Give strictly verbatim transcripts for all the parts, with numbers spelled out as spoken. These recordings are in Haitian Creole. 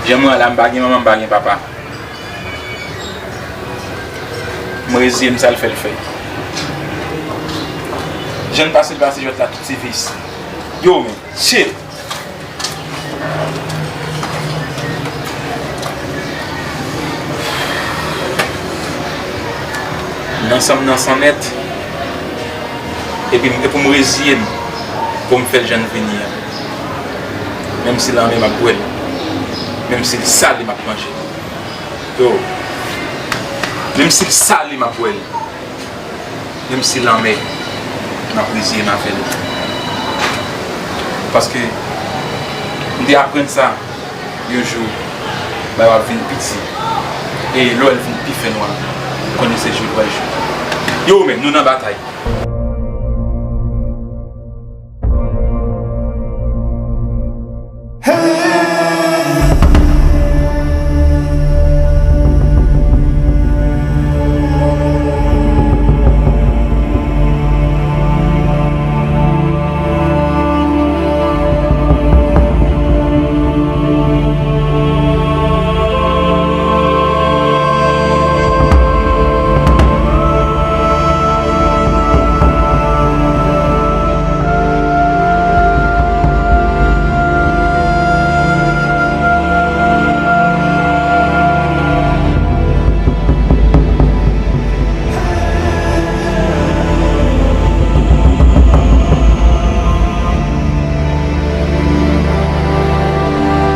Jan mwen an la, m pa gen manman, m pa gen papa. M reziye m, sa l fè, l fè. Jan l pase, l pase jwèt la, tout se vye isi. Yo, men, shit! Nan san m nan san nèt. Epi m, e pou m reziye m, pou m fè l jan l vini an. Menm si lanmè m ap bwè l, menm si l sale m ap manje. Yo, menm si l sale m ap bwè l, menm si lanmè m ap reziye m avè l. Paske m te aprann sa. Yon jou, bagay yo ap vin pi di. E lè w wè l vin pi fè nwa, konnen se jou l pral jou. Yo, men, nou nan batay.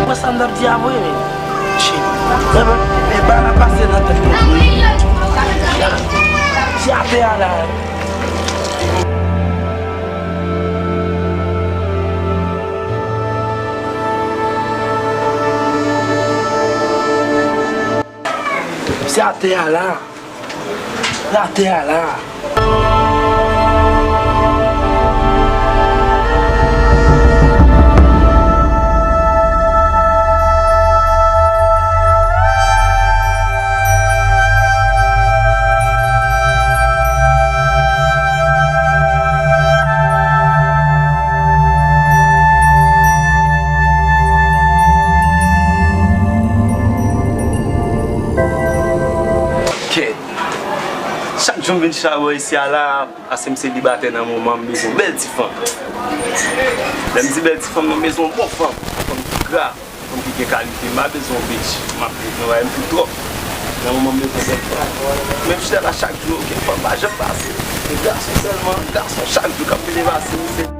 Wè sa m t ap di a vre, men. Shit. Ebyen, e ba la pase nan tèt mwen. Se atè a la. Se atè a la. Atè a la. Kèt. Chak jou m vin chita bò isi a la, paske m selibatè nan moman, m bezwen yon bèl ti fanm. Lè m di bèl ti fanm, m bezwen yon bon fanm. Yon fanm ki gra, yon fanm ki gen kalite. M pa bezwen yon bitch. M ap viv nan bagay m tou twòp. Nan moman, m bezwen yon bèl fanm. Men m chita la chak jou, okenn fanm pa janm pase. Se gason sèlman, gason chak jou k ap vin pase. Se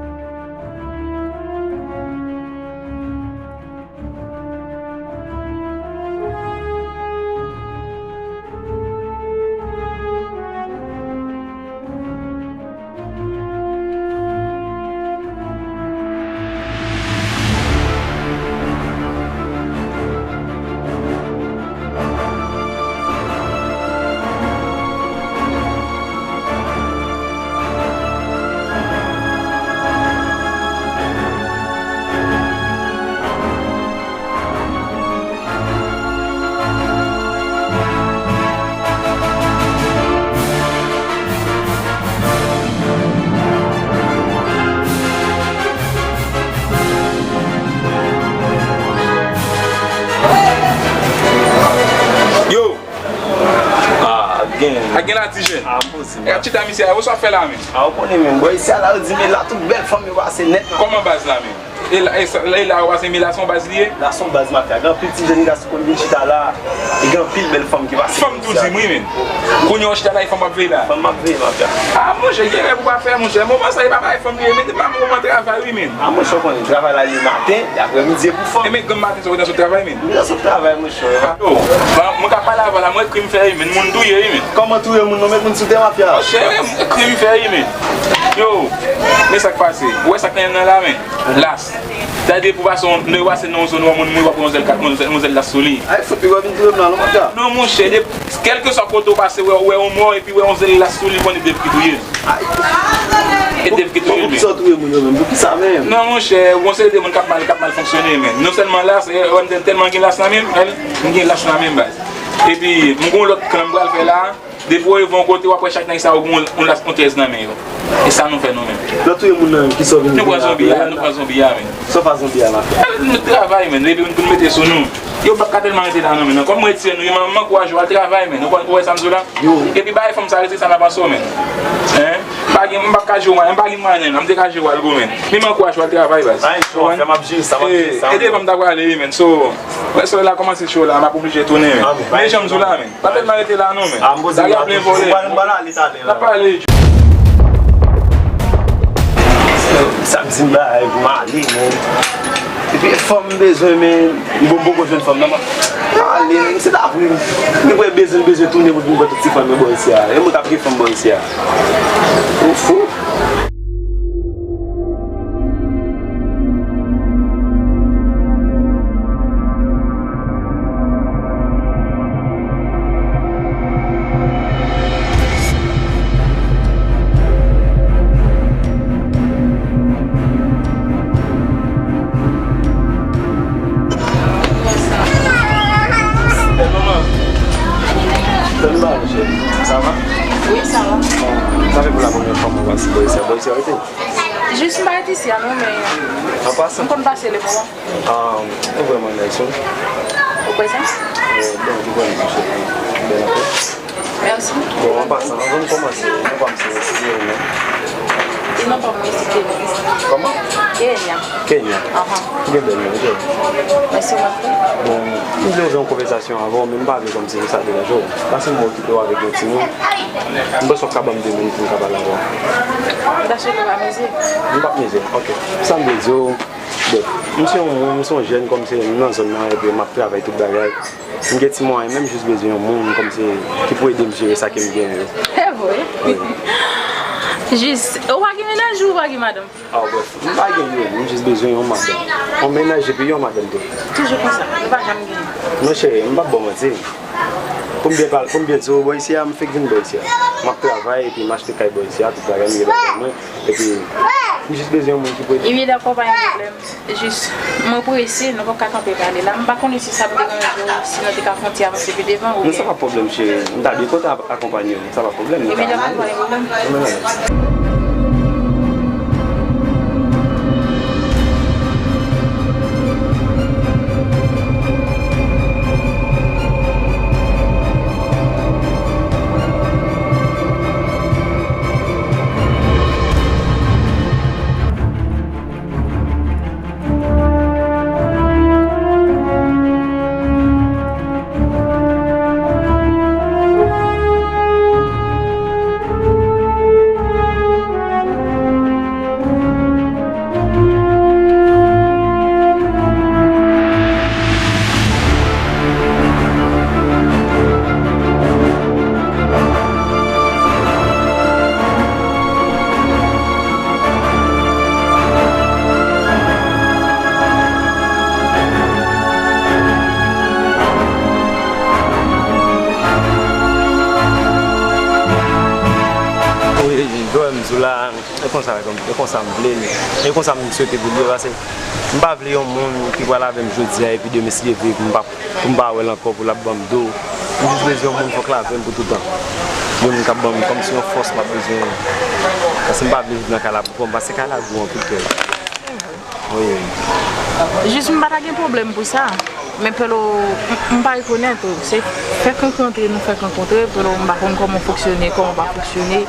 Yo! Ah, gen. A gen la ti jèn. Ah, m poze. E ap chita misye a, ou sa fè la menm? Ah, ou konnen menm. Bò isi a la, yo di men la tout bèl fanm yo pase nèt nan. Kòman baz la menm? E la, e sa, e la, ou pa se men la se yon baz li ye? La se yon baz mafya. Gen anpil ti jèn gason konn vin chita la. E gen anpil bèl fanm ki pase. Fanm tou di m wi menm. Kounye a w chita la, e fanm w ap veye la. Fanm m ap veye mafya. Ah, monchè, gen rèv ou pa fè, monchè. Moman sa, e pa bay fanm li ye, men te pa moman travay wi menm. Ah, monchè, w konnen travay la li maten, e aprè midi e pou fanm. E men granm maten sa w nan sot travay menm? M nan sot travay, monchè. Yo, mwen ka pale avè w la, mwen krim fè wi menm, moun touye wi menm. Kòman touye moun, nou met moun sou tè mafya? Monchè, krim fè wi menm. Yo, men sa k pase. Ou wè sa k nan men m nan la menm? Las. Sa vle di pou pase yon, lè w pase nan yon zòn, ou wè moun mouri, w ap wè yon zèl kat, yon zèl, yon zèl las sou li. Ay, fout, li wè vin touye m la, non, mafya? Non, monchè, de, kèlkeswa kote w pase, w wè, w wè yon mò, epi w wè yon zèl las sou li, konnen Dev ki touye l. Ay. E Dev ki touye l, men. Poukisa w touye moun yo menm? Poukisa menm? Non, monchè, yon seri de moun k ap mal, k ap mal fonksyone, men. Non sèlman las, e, m tèlman gen las nan men m, m gen las nan men m, baz. Epi, m gen yon lòt plan m pral fè la. Depi w rive yon kote, w ap wè chak nèg sa yo gen yon, yon las, yon tèz nan men yo. E sa nou fè nou menm. Lè w touye moun nan menm, kisa w vin fè? Nou pran zonbi a, nou pran zonbi a menm. Sa w fè zonbi a la fè? Nou travay menm, epi pou nou mete sou nou. Yo p ap ka tèlman rete la non, men. Kòm m retire nou, yo, m, m ankouraje w al travay, men. Ou konn, ou wè sa m di w la? Epi bagay fanm sa rete sa nan panse w, men. Hein? M pa gen, m p ap ka jere w, m pa gen mwayen, m te ka jere w al gwo, men. Men m ankouraje w al travay, baz. Ay, cho, fè m ap jere sa, m ap jere sa. E devan m ta prale, wi, men. So, wè, solèy la kòmanse cho la, m ap oblije tounen, men. Men jan m di w la, men. Pa tèlman rete la non, men. Lari a plen vòlè. N ap pale. Sa m di m bay pou m ale, men. Epi fanm m bezwen, men, bon, m poko jwenn fanm nan, m ap ale, men, se ta vre. M gen bezwen, bezwen tounen pou m wè tout ti fanm yo bò isi a. E mwen k ap gen fanm bò isi a. Ou fou? Hey, manman. Tande ba mwen, cheri. Sa va? Wi, sa va. Sa fè pou la premyè fwa mwen pase bò isi a. Bò isi a rete? Jis m pa ret isi a non, men an pasan, m konn pase le moman. Ah, ou vrèman nice, wi. Ou kwè sa? Bon, ou vrèman nice, cheri. Bèl anpil. Mèsi. Bon, an pasan, anvan m kòmanse, non pa m se Sirene. E non pa m se Kenya. Kòman? Kenya. Kenya. Ahan. Ou gen bèl non, ok. Mèsi, ou mèt. Bon, m vle ouvri yon konvèsasyon avè w, men m pa vle kòmsi sa deranje w. Pase m wè w okipe w avèk yon timoun. M panse w ka ban m de minit pou m ka pale avè w. M ta swete w pa mize. M p ap mize. Ok. Sa m vle di w, bon, m se yon moun, m se yon jèn kòmsi m nan zòn nan, epi m ap travay tout bagay. M gen ti mwayen, men m jis bezwen yon moun kòmsi ki pou ede m jere sa ke m genyen yo. Se vre? Wi. Jis, ou pa gen mennaj ou pa gen madanm? Ah, bref, m pa gen youn, m jis bezwen yon madanm. Yon mennaj epi yon madanm tou. Toujou konsa, nou pa janm gen. Non, cheri, m p ap ba w manti. Pou m byen pale, pou m byen di w, bò isi a, m fèk vin bò isi a. M ap travay epi m achte kay bò isi a, tout bagay, m gen bagay mwen. Epi, m jis bezwen yon moun ki pou ede. Wi, dakò, pa gen pwoblèm. Jis, mwen prese, nou p ap ka kanpe pale la. M pa konnen si sa ap deranje w, si nou te ka fè yon ti avanse pi devan, oubyen. Non, sa pa pwoblèm, cheri. M ta byen kontan ap-, akonpanye w. Sa pa pwoblèm, nou ka ale. Epi, dakò, pa gen pwoblèm. Ann ale. Wi, jwenn m sou la. E konsa, e konsa m vle l. E konsa m swete pou l ye, paske m pa vle yon moun ki pral avè m jodi a, epi demen si Dye vle, pou m pa, pou m pa wè l ankò, pou l ap ban m do. M jis bezwen yon moun fòk l avè m pou toutan. Yon moun k ap ban m kòmsi yon fòs m ap bezwen. Paske m pa vle viv nan kay la pou kò m, paske kay la gwo anpil, kè. Wi, wi. Jis m pa ta gen pwoblèm pou sa. Men Pelo, m, m pa rekonèt ou. Se fèk rankontre, nou fèk rankontre. Pelo, m pa konn kòman w fonksyone, kòman w pa fonksyone.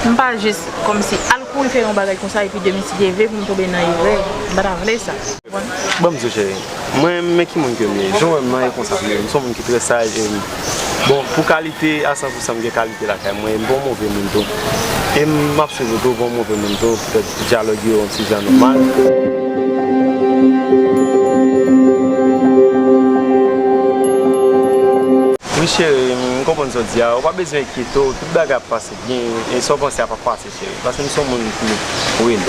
M pa jis kòmsi al kouri fè yon bagay konsa epi demen si Dye vle pou m tonbe nan erè. M pa ta vle sa. Bon, m di w, cheri. Mwen, men ki moun ke m ye. Jan w wè m nan, e konsa m ye. M se yon moun ki trè saj, e m, bon, pou kalite a san pou san, m gen kalite lakay mwen, e m pa yon move moun tou. E m ap swiv ou tou, ou pa yon move moun tou, poutèt dyalòg yo yon ti jan nòmal. Wi, cheri, m konprann sa w di a. Ou pa bezwen enkyete w, tout bagay ap pase byen. E sa w panse a p ap pase, cheri. Paske m se yon moun ki win.